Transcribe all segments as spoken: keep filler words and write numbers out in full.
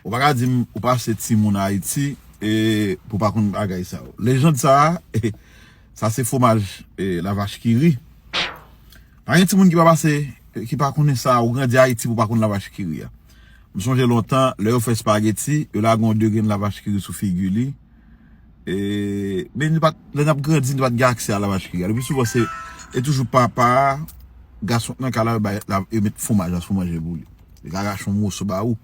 Ou pa ka di m ou pase timoun Ayiti e pou pa konn bagay sa yo. Lejand sa a, sa se fwomaj e, lavach kiri. Pa gen timoun ki pa pase, ki pa konnen sa, ou grandi Ayiti pou pa konn lavach kiri a. M sonje lontan, lè yo fè espageti, yo lage yon de grenn lavach kiri sou figi li. E, men nou pa t, lè n ap grandi, nou pa t gen aksè a lavach kiri a. Lepi souvan, se, se toujou papa, gason nan kay la, yo bay, la, yo met fwomaj la sou manje pou li. Li ka rache yon moso ba ou.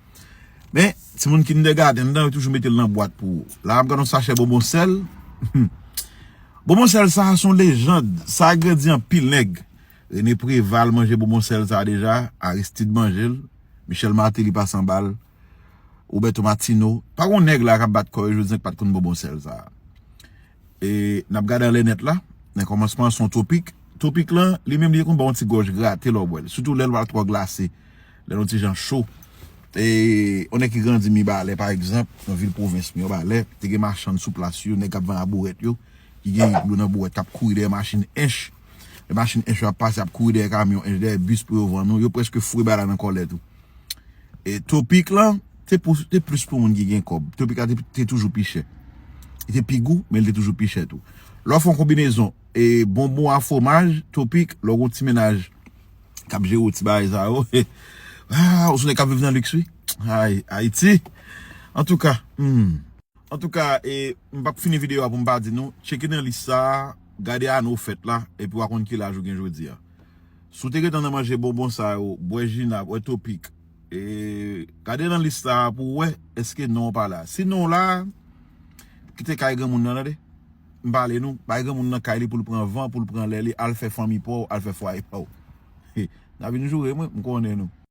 Men, timoun kindergarten nan, yo toujou mete l nan bwat pou ou. La, m ap gade yon sachè bonbon sèl. Bonbon sèl sa a se yon lejand. Sa a grandi anpil nèg. Rene Preval manje bonbon sèl sa a deja. Aristide manje l. Michel Martelly pase anba l. Roberto Martino. Pa gen yon nèg la k ap bat kò yo jodi a ki pa t konn bonbon sèl sa a. E n ap gade anlè nèt la. Nan kòmansman an, se yon Topic. Topic lan, li menm, li konn ba w yon ti gòj grate lè w bwè l. Sitou lè l pa twò glase. Lè l yon ti jan cho. E yon nèg ki grandi Mibalè, pa egzanp, nan vil pwovens Mibalè, te gen machann sou plas yo, nèg k ap vann abourèt yo, ki gen dlo nan bourèt, k ap kouri dèyè machin ench. Lè machin ench yo ap pase, ap kouri dèyè kamyon ench, dèyè bis pou yo vann ou. Yo prèske foure bagay la nan kòlèt ou. E Topic lan, te pou, te plis pou moun ki gen kòb. Topic la te, te toujou pi chè. Li te pi gou, men li te toujou pi chè tou. Lè w fè yon konbinezon, e bonbon a fwomaj, Topic, lè w gen yon ti mennaj k ap jere w ti bagay sa yo, ah, ou se yon nèg k ap viv nan liks, wi. Ay, Ayiti. Antouka, hmm. Antouka, e, m p ap fini videyo a pou m pa di nou, tcheke nan lis sa a, gade ane w fèt la, epi w a konn ki laj ou gen jodi a. Si w te gentan nan manje bonbon sa yo, bwè ji n ap, bwè Topic, e, gade nan lis sa a pou w wè èske non w pa la. Si non w la, kite kay granmoun nan, tande. M pale nou, bay granmoun nan kay li pou l pran van, pou l pran lè li, al fè fanmi pa w, al fè fwaye pa w. N a vin joure mwen, m konnen nou.